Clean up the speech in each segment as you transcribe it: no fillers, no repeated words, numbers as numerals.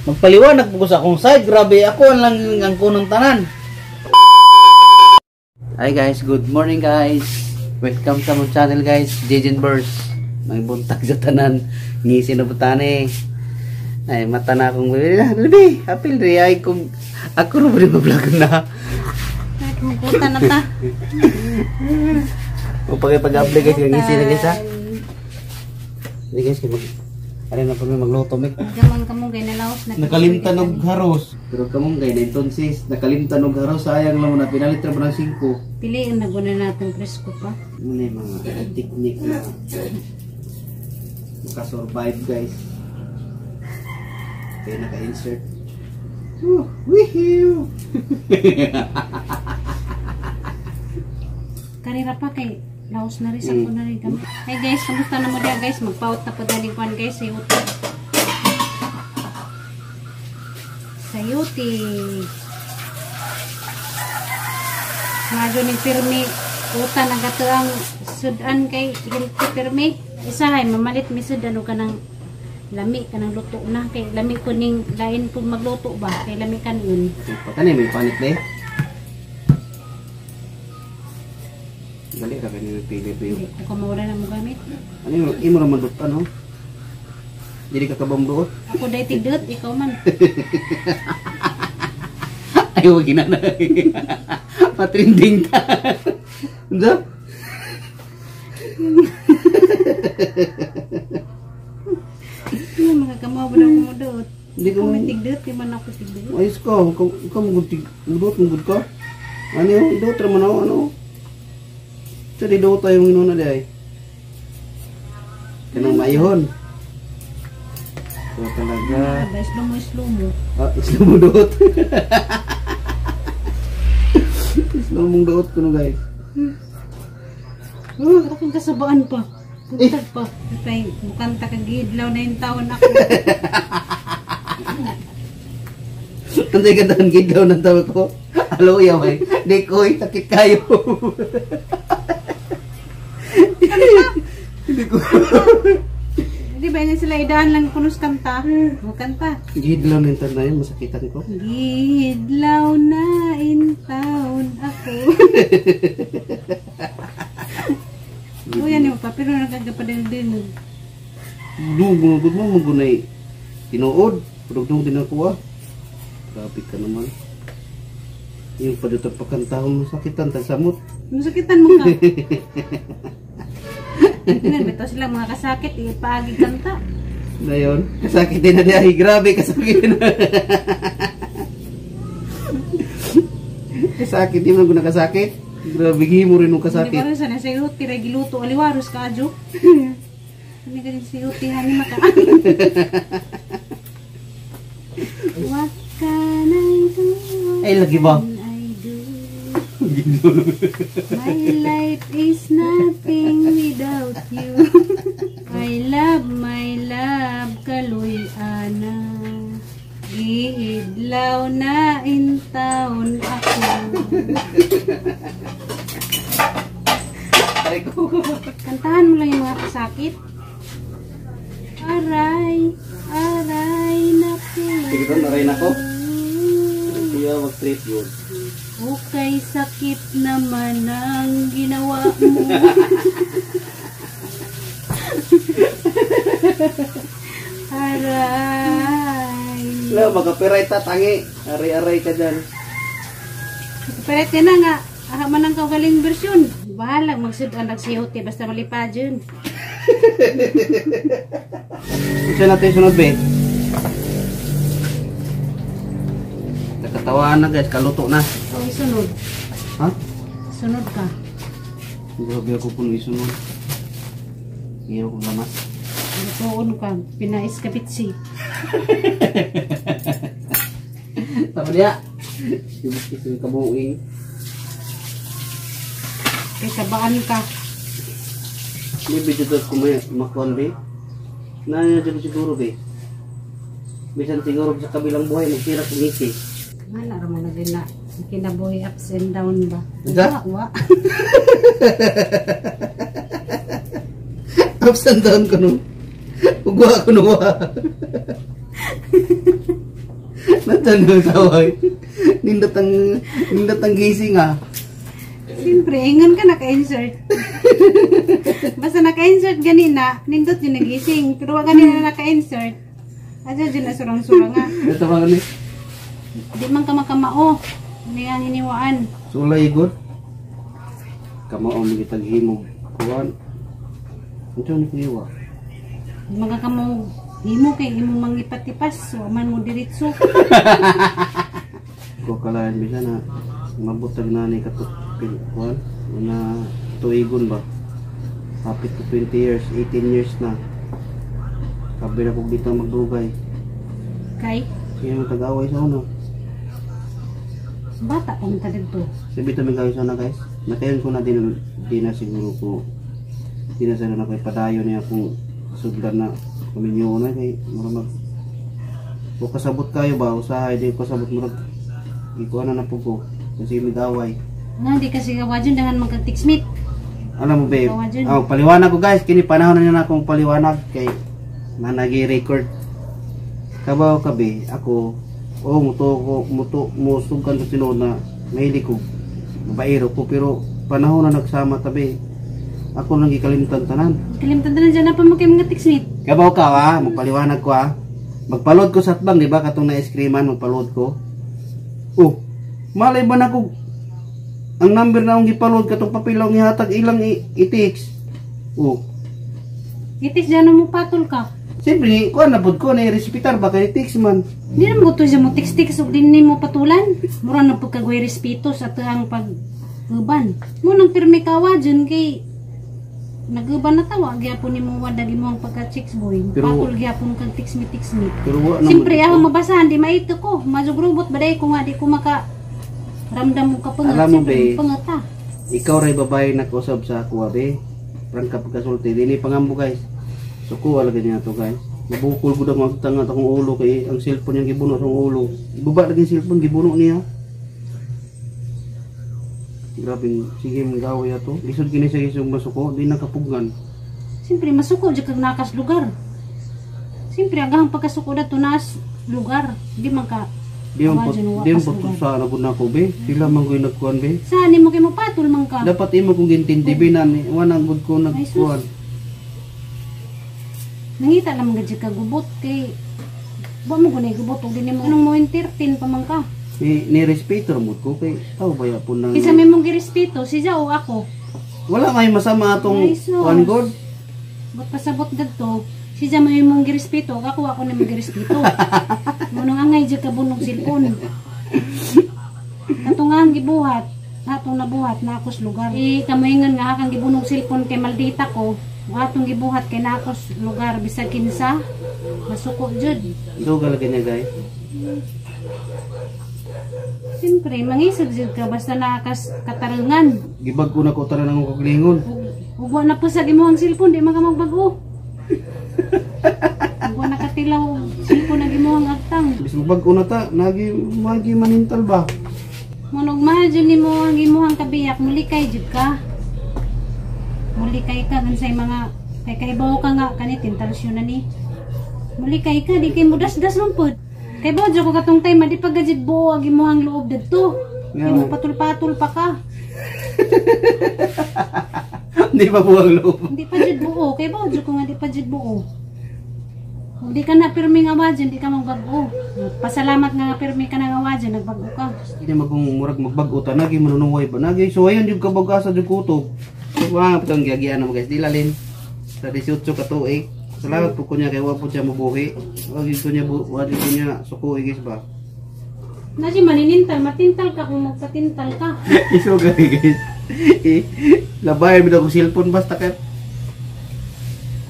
Magpaliwanag po ko sa akong side, grabe ako ang lang ang kunong tanan. Hi guys, good morning guys. Welcome sa mong channel guys, Jajen Burst. May buntag sa tanan, ngisi na butane. Ay mata na akong labi, apil ri ay kung ako ro ba vlog na. Mukutan na ta. O pag-apply guys, ngisi na guys ha. Hindi guys, kay mag ano na po may magluto mi. Gamon kamunggay na laos na. Nakalimtan og haros. Pero kamunggay na entonces, nakalimtan og haros, sayang lang mo na pinalit ra ba ng 5. Piliin na guna natin presko pa. Muna yung mga technique na makasurvive guys. Kaya naka-insert. Oh, woohoo! Karira pa kay laos na rin sa ko na rin kami. Hey guys, kumusta na mo diya guys? Magpaut na po dali kuan guys sa yuti. Sa yuti. Medyo ni pirmi uta na gato ang sudan kay healthy pirmi. Isahay mamalit mi sudan og kanang lami kanang luto na kay lami ko ning lain kung magluto ba kay lami kanon. Patani may panit le. Dali ra kani pili pili. Hindi ko kamura na mo gamit. Ano yung imo ra man dot ano? Dili ka kabang duot. Ako day tigdot, ikaw man. Ay wag gina na. Patrending ta. Unsa? Ano mga kamaw ba na mo duot? Hindi ko man tigdot, di man ako tigdot. Ayos ka, ikaw mo gud duot mo gud ka. Ano yung duot ra man ako, ano? So di duot tayo mong inuna di ay. Kanang maihon. So talaga. Ba slow mo, slow mo. Ah, slow mo duot. Slow mong duot kuno guys. Pero kung kasabaan pa. Puntag pa. Tay, bukang takagidlaw na yung taon ako. Anday ka taon gidlaw ng taon ko. Alo, yaw ay. Di ko, sakit kayo. Hindi ko. Di ba nga sila idaan lang kunos kanta? Kanta. Gidlaw na yung taon na yun, masakitan ko. Gidlaw na in town ako. O yan yung pa, pero nagkagapadil din. Dung, gud mo, magunay tinuod. Pudugdong tinakuha. Grabe ka naman. Yung padutang pagkantahong masakitan, tasamot. Masakitan mo ka. Tingnan, bitaw sila mga kasakit, ipaagi kanta. Na yun, kasakit din na diay. Grabe, kasakit din na. Kasakit din mo kung nakasakit. Grabe, gihimo rin nung kasakit. Hindi pa rin sana, sa yuti, ray giluto, aliwaros ka, adyo. Hindi ka din sa yuti, hani maka. What can I do? Ay, lagi ba? I do? My life is nothing without you. My love, kaloy ana. Giidlaw na in town ako. Kantahan mo lang yung mga kasakit. Aray, aray na po. Sige doon, aray na ko. Kuya, mag-trip yun. Okay, sakit naman ang ginawa mo. Aray. Wala, magka-copyright ta, tangi. Aray-aray ka dyan. Copyright ka na nga. Aha man ang kagaling version. Bahala, magsudan nagsiyot, basta malipad yun. Isa natin sunod, be. Nakatawaan na guys, kaluto na. O, isunod. Ha? Sunod ka. Grabe ako po isunod. Iyaw kong lamas. Lutoon ka, pinais ka pitsi. Tama niya. Yung isang kabuing. Kay sabaan ka. Hindi video to kumaya, makuan be. Na dyan siguro be. Bisan siguro sa kabilang buhay, magsira kong ngisi. Wala ra mo na din na kinabuhi ups and down ba? Unsa? Wa. Ups and down ko no. Ugwa ko no. Nandiyan yung saway. Nindot ang gising ah. Siyempre, ingon ka naka-insert. Basta naka-insert ganina, nindot yun nagising. Pero wag ganina naka-insert. Adya dyan na surang-surang nga. Ito ba ni? Di man ka makamao. Hindi ang iniwaan. Sulay good. Kamao mo kitag himog. Kuan. Ito ni kuiwa. Di man ka kamo himo kay imong mangipatipas. Wa man mo diretso. Ko kalayan bisa na mabutag na ni kato kuan na tuigon ba. Hapit to 20 years, 18 years na. Kabi na kog dito magdugay. Kay, Siya yung tag-away sa una. Bata pa man ta dito. Sabi to kayo sana, guys. Nakayon ko na din di na siguro ko di na sana na ko'y padayon niya kung sudlan na kuminyo na kay mura mag o kasabot kayo ba, usahay di ko kasabot, murag ikuha na na po ko kasi may gaway. Nga, di kasi gawa dyan, dangan magka-text. Alam mo, babe, Gawa dyan. Oh, paliwanag ko, guys, kini panahon na niya na akong paliwanag kay nanagi record. Kabaw ka be, ako oh muto ko muto musugan sa tinuod na mahilig ko babaero ko, pero panahon na nagsama tabi ako nang gikalimtan tanan. Kalimtan tanan dyan na pa mo kay mga text mate. Kabaw ka ha, magpaliwanag ko ha. Magpalod ko sa atbang, di ba? Katong na-iskriman, magpalod ko. Oh, malay ba na ko ang number na akong gipalod katong papel ang ihatag ilang i-text. Oh, I-text dyan mo patol ka. Siyempre, kuan na pud ko na i-respetar ba kay text man. Di na mo siya mo text-text ug din nimo patulan. Mura na pagkagway respeto sa tuang pag uban. Mo nang pirmi kawa dyan kay naguban na tawa gyapon nimo wala mo ang pagka chicks boy. Pero- Patol gyapon kag text me text me. Pero wa naman. Siyempre ako mabasahan di maito ko. Mazug robot ba day ko nga di ko maka ramdam mo ka pangat. Alam mo, Siyempre, be, pangat ah. Ikaw ray babae nag-usab sa ako be. Prangka pagkasulti dinhi pangambo, guys. So kuha lagi niya to, guys. Nabukol ko daw magtangat akong ulo kay ang cellphone niyang gibuno sa akong ulo. Ibaba lagi ang cellphone gibuno niya. Grabe, sige mong gaway ato. Lisod kini sa isong masuko, di nakapugan. Siyempre masuko jud kag nakas lugar. Siyempre agahang pagkasuko dato naas lugar. Di man ka Di man Awa, dyan, wa di man kas po lugar. sa na gud nako be. Sila man ko'y nagkuan be. Saan nimo kay mo patol man ka? Dapat imo kong gintindi be na ni wa nang gud ko Ay, sus. nagkuan. Nangita lang mga ka gubot kay wa mo gunay gubot ug di nimo anong mo entertain pa man ka. Ni respeto mo ko kay tao baya po nang Kinsa may mong girespeto, si ja o ako? Wala may masama atong Ay, sus. kuan god. But pasabot dadto, si ja may mong girespeto, ug ako ako na mong girespeto. Mo nang angay jud ka bunog cellphone. Kato nga ang gibuhat, atong nabuhat na akos lugar. Eh, kamuingon nga akang gibunog cellphone kay maldita ko, atong gibuhat kay na akos lugar bisag kinsa, masuko jud. So galagay niya, guys. Siyempre, mangisog jud ka basta naakas katarungan. Gibag ko na ko tanan ang kaglingon. Ug wa na po sa imong cellphone, di man ka magbag-o. Ug wa nakatilaw og cellphone ang imong agtang. Bis magbag na ta, nagi magi manintal ba? Munog mahal jud nimo ang imong kabiyak, mulikay jud ka. Mulikay ka unsay mga kay kaibaw ka nga kani tentasyon na ni. Mulikay ka di kay mudas-das man pud. Kay bawo jud ko katong time di pa gajid buo ang imong loob didto. Nga. Imo patul-patul pa ka. Hindi pa buwang loob. Hindi pa jud buo. Kay bawo jud ko nga di pa jud buo. Kung di ka na pirmi nga wadyan, di ka magbag-o. Pasalamat nga pirmi ka na nga wadyan, nagbag-o ka. Hindi magkung murag magbag-o ta nagi manunuway ba nagi. So ayun jud kabag-asa jud kutob. So mga pitong giagian mo, guys, di lalin. Sa 18 ka tuig. Salamat po kunya kay wa po siya mabuhi. Wa gid ko niya wa gid ko niya suko guys ba. Nasi maninintal, matintal ka kung magpatintal ka. Iso guys. Eh, labay bitaw ko cellphone basta kay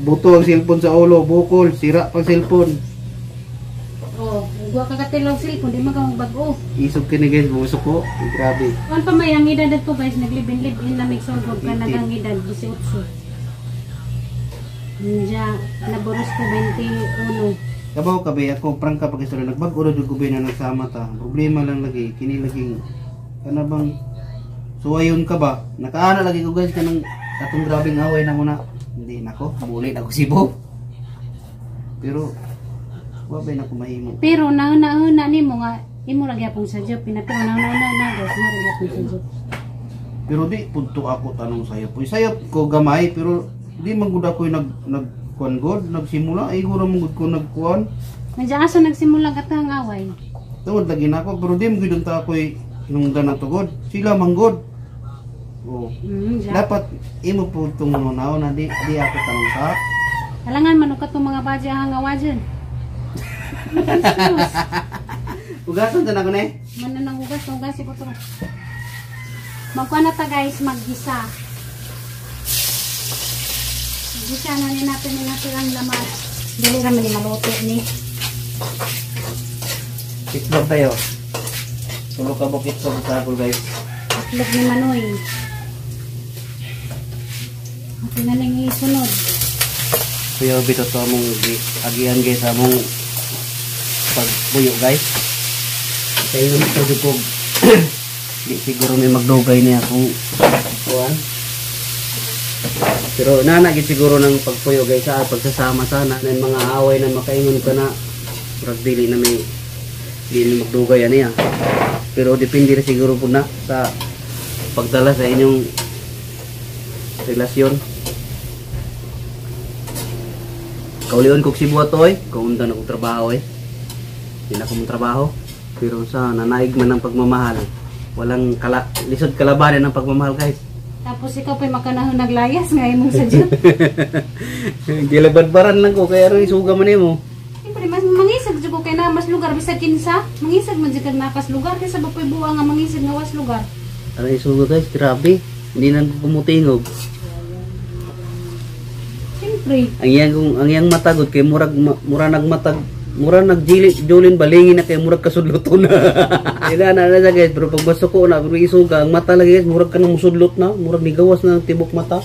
buto ang cellphone sa ulo, bukol, sira pang cellphone. Oh, ugwa ka katilaw cellphone, di man ka magbag-o. Isog kini, guys, busok ko. Grabe. Ano pa may ang edad ko, guys, naglibin-libin na may sulgog ka nagang edad, 18. Ninja, naboros ko 21. Kabaw ka be, ako prangka pag istorya nagbag-o na jud ko be na nagsama ta. Problema lang lagi kini laging kana bang suwayon ka ba? Nakaana lagi ko, guys, kanang katong grabeng away na muna. Hindi nako, muli na ko sibo. Pero Wa ba na ko mahimo. Pero nauna-una nimo nga imo ra gyapon sa job, pinapiro nauna-una na guys, nga ra gyapon sa job. Pero di punto ako tanong sayop. Uy, sayop ko gamay pero di man gud ako nag nag kuan god, nagsimula ay gura man gud ko nagkuan. Nandiyan asa nagsimula ka ang away. Tungod lagi na ako pero di man gud unta ako'y hinungdan na tugod. Sila man gud. Oh. Diyan. Dapat imo po itong na di di ako tanong sa. Alangan man og katong mga badya ang awa dyan. Jesus. Ugasan ta na ko ne. Man na nang ugas, ugas ko to. Magkuha na ta guys, maggisa. Gisa na ni natin ni natin ang laman. Dili ra man ni maluto ni. Itlog tayo. Tulo ka bukit sa sagol, guys. Itlog ni Manoy. Ato na lang isunod. Kuya, bito to among agian guys among pagbuyo, guys. Kaya yung ito ko di siguro may magdugay niya kung kuan. Pero nana gid siguro ng pagpuyo guys sa pagsasama sana ng mga away na makaingon ka na murag dili na may di na magdugay ani ah. Pero depende rin siguro po na sa pagdala sa inyong relasyon. Kaulion kog Cebu ato oy, kaundan akong trabaho eh. Di na ako mong trabaho. Pero sa nanaig man ang pagmamahal, walang kala, lisod kalabanan ng pagmamahal, guys. Tapos ikaw pa'y makanahon naglayas nga imong sadya. Gilabadbaran lang ko kaya rin isuga man nimo. Siyempre, mas mangisag jud ko kay na mas lugar bisag kinsa. Mangisag man jud kag nakas lugar kaysa ba po'y buwa nga mangisag nga was lugar. Aray isuga guys, grabe. Hindi na pumutingog. Siyempre. Ang iyang ang iyang matagod kay murag mura nagmatag mura nagjili julin balingin na kay murag kasudlot na. Ila na na guys, pero pag basuko na pero isuga ang mata lagi guys, murag ka nang musudlot na, murag nigawas na ang tibok mata.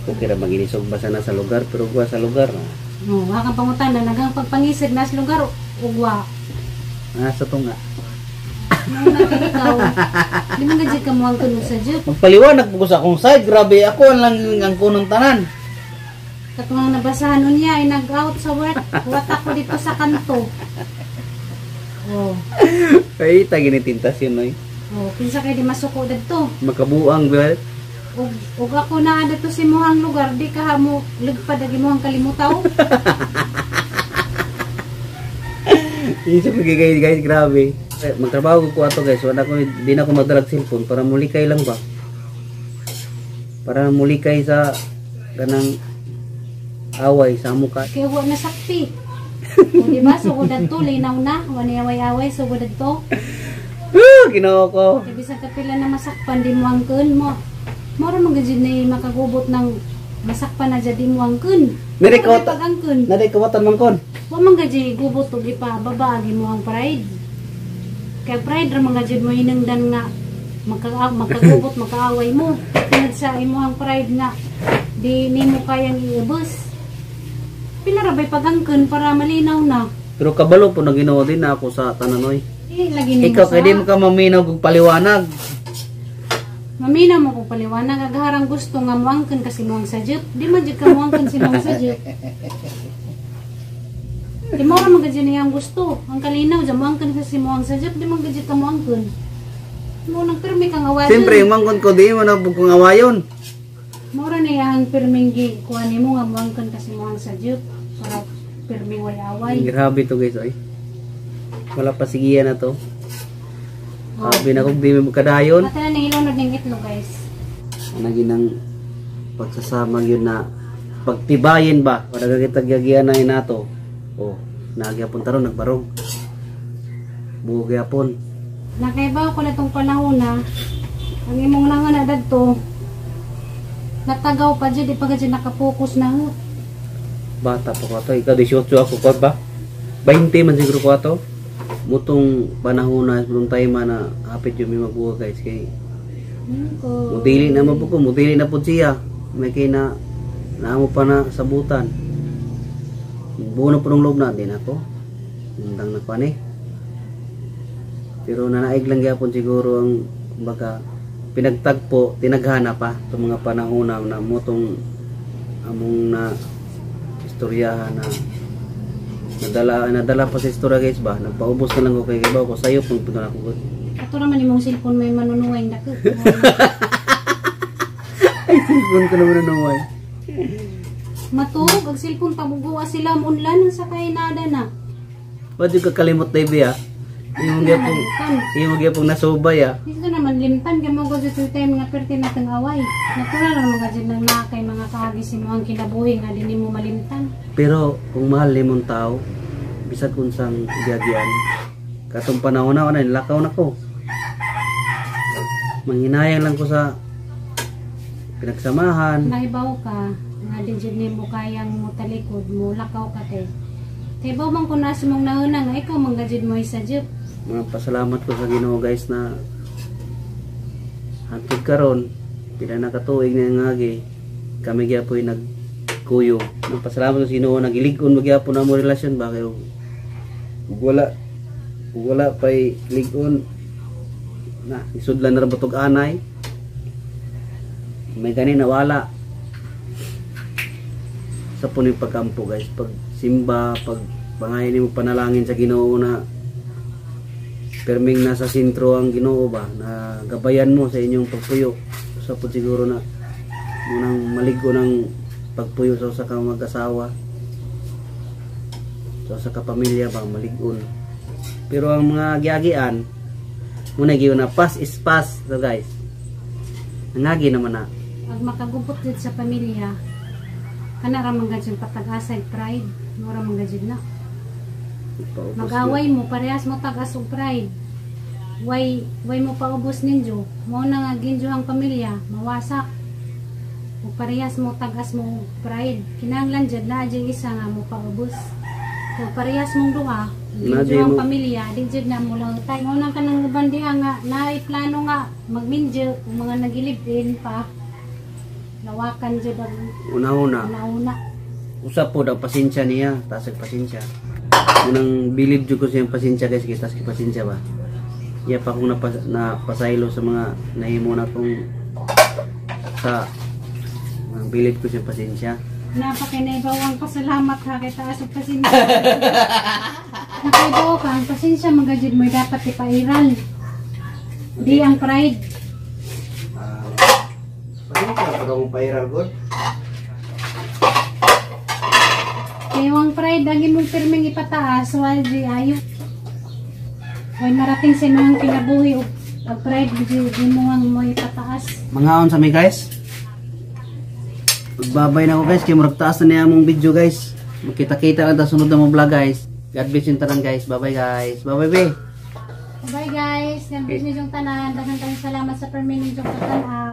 Okay ra maginisog basa na sa lugar pero gwa sa lugar. No, wa kang pangutana nagang pagpangisag nas lugar ug wa. Ah, sa tunga. Nung na kay ikaw, di man gajud ka moang kuno sa jeep. Magpaliwanag po ko sa akong side, grabe ako ang lang ang kunong tanan. Katong nabasahan niya ay nag-out sa work. Wat ako dito sa kanto. Oh. Ay, tagi ni tintasyon oy. Oh, kinsa kay di masuko dadto. Makabuang ba? Ug ako na dito sa imuhang lugar, di ka mo lagpad ag imuhang kalimutaw. Isip ko guys, guys, grabe. Eh, magtrabaho ko ato guys, wala ko di na ako magdalag cellphone para mulikay lang ba. Para mulikay sa ganang away sa muka. Kay wa na sakti. O, di ba? Sugod dadto linaw na, wa na away-away sugod dadto. Ah, Ginoo ko. Kay bisag kapila na masakpan di mo angkon mo. Moro man gud na makagubot ng masakpan na jud di mo angkon. Nari Moro ko- pag-angkon. Naday kawatan man kon. Wa man gud gubot og ipababa ang imong pride. Kay pride ra man gud mo hinungdan nga makagubot makaaway mo. Tungod sa imong pride nga di nimo kayang iubos. Pila ra bay pag-angkon para malinaw na. Pero kabalo po na Ginoo din na ako sa tananoy. Eh, lagi nimo Ikaw sa. kay di mo ka maminaw og paliwanag. Mamina mo ko paliwanag agharang gusto nga muangkon kasi muang sadyot. Di man jud ka muangkon si muang sadyot. Di mo ra man gud niya ang gusto. Ang kalinaw dyan muangkon sa si muang sadyot, di man gud ka muangkon. Mo nang pirmi kang awayon. Siyempre, mangkon ko di mo na kung awayon. Mo ra niya ang pirming gi kuan nimo nga muangkon kasi muang sadyot para pirming way away. Grabe to guys, oy. Wala pa sigiyan na to. Oh. Sabi na kung di mo kadayon. Mata na ning ilunod ning itlog guys. Ano ginang pagsasama yun na pagtibayin ba? Wala ka kita gyagian na inato. Oh, nagyapon taron nagbarog. Buo gyapon. Nakaibaw ko na itong panahon na ang imong nangan na dadto natagaw pa dyan, di pa dyan nakapokus na ho. Bata pa ko ato. Ikaw 18 ako ko ba? 20 man siguro ko ato. Mutong panahon na mutong time na hapit yung may magbuha guys kay Ko. mudili na mo po ko, mudili na po siya. May kay na naamo pa na sabutan. Buo na po ng loob na din ako. Undang na pa ni. Pero nanaig lang gyapon siguro ang kumbaga pinagtagpo, tinaghana pa itong mga panahon na, na mutong among na istoryahan na Nadala pa sa istorya, guys, ba. Nagpaubos na lang ko kay ibaw ko sayop pag punta na ako gud. Ato raman imong cellphone may manunuway dako. Ay, cellphone ko naman nanuway. Matuog ang cellphone pabuguwa sila unlan sa kay nada na. Wa jud ka kalimot, baby, ah. Imo gyapon Limtan. imo gyapon nasubay, ah. Dito naman limtan kay mo gud time nga perti natang away. Natural ra mga jud nang naa kay mga kaagi sa imong kinabuhi nga dinhi mo malimtan. Pero kung mahal nimong tao, bisag unsang giagian, katong panahon na wala lakaw na ko. Manghinayang lang ko sa pinagsamahan. Nahibaw ka nga di jud nimo kayang mo talikod mo lakaw ka te. Tibaw man kun nasa mong nauna nga ikaw man gajud mo isa jud. Mga pasalamat ko sa Ginoo, guys, na hangtod karon pila na katuig na ngagi kami gyapoy nagkuyo. Pasalamat ko sa Ginoo nagilig-on magyapon amo relasyon ba kayo. Ug wala pay lig-on na isudlan na ra batog anay. May gani na wala sa puning pagkampo, guys, pag simba, pag pangayon nimo, panalangin sa Ginoo na perming nasa sentro ang Ginoo ba na gabayan mo sa inyong pagpuyo, sa pud siguro na munang maligo ng pagpuyo sa usa ka mag-asawa, sa usa ka pamilya ba, malig-on. Pero ang mga giagian muna giyon na past is past. So guys, nangagi naman na. Pag makagubot jud sa pamilya, kana ra man gajud patag-asa og pride, mo ra man gajud na. Paubos. Mag-away mo, parehas mo tag-as og pride. Way mo paubos ninyo. Mo na nga ginjo ang pamilya, mawasak. O parehas mo tag-as mo og pride. Kinahanglan jud na jud isa nga mo paubos. Kung parehas mong duha, Na ginjo di ang mo- pamilya, di jud na mo lang tay. Mo nang kanang uban diha nga naay plano nga magminjo kung mga nagilib-in pa. Lawakan jud ang Una-una una-una. Usap po daw pasensya niya, tasag pasensya. Unang bilib jud ko siyang pasensya, guys, kay tas pasensya ba. Iya pa akong napasaylo sa mga nahimo na kong sa ang bilib ko siyang pasensya. Napakinaibaw ang pasalamat ha kay taas og pasensya. Nakaibaw ka ang pasensya magajud mo dapat ipairal. Di ang pride. Pasensya pa akong pairal god. Kay ang pride ang imong pirming ipataas wal di ayo. Way marating sa imong kinabuhi og ang pride di mo ang mo ipataas. Mangaon sa mi, guys. Magbabay na ako, guys, kay murag taas na niya among video, guys. Magkita-kita lang ta sunod na mo vlog, guys. God bless yung tanan, guys. Bye bye, guys. Bye bye, be. Bye guys. God bless ninyong tanan. Daghang kayong salamat sa permi ninyong pagtan-aw.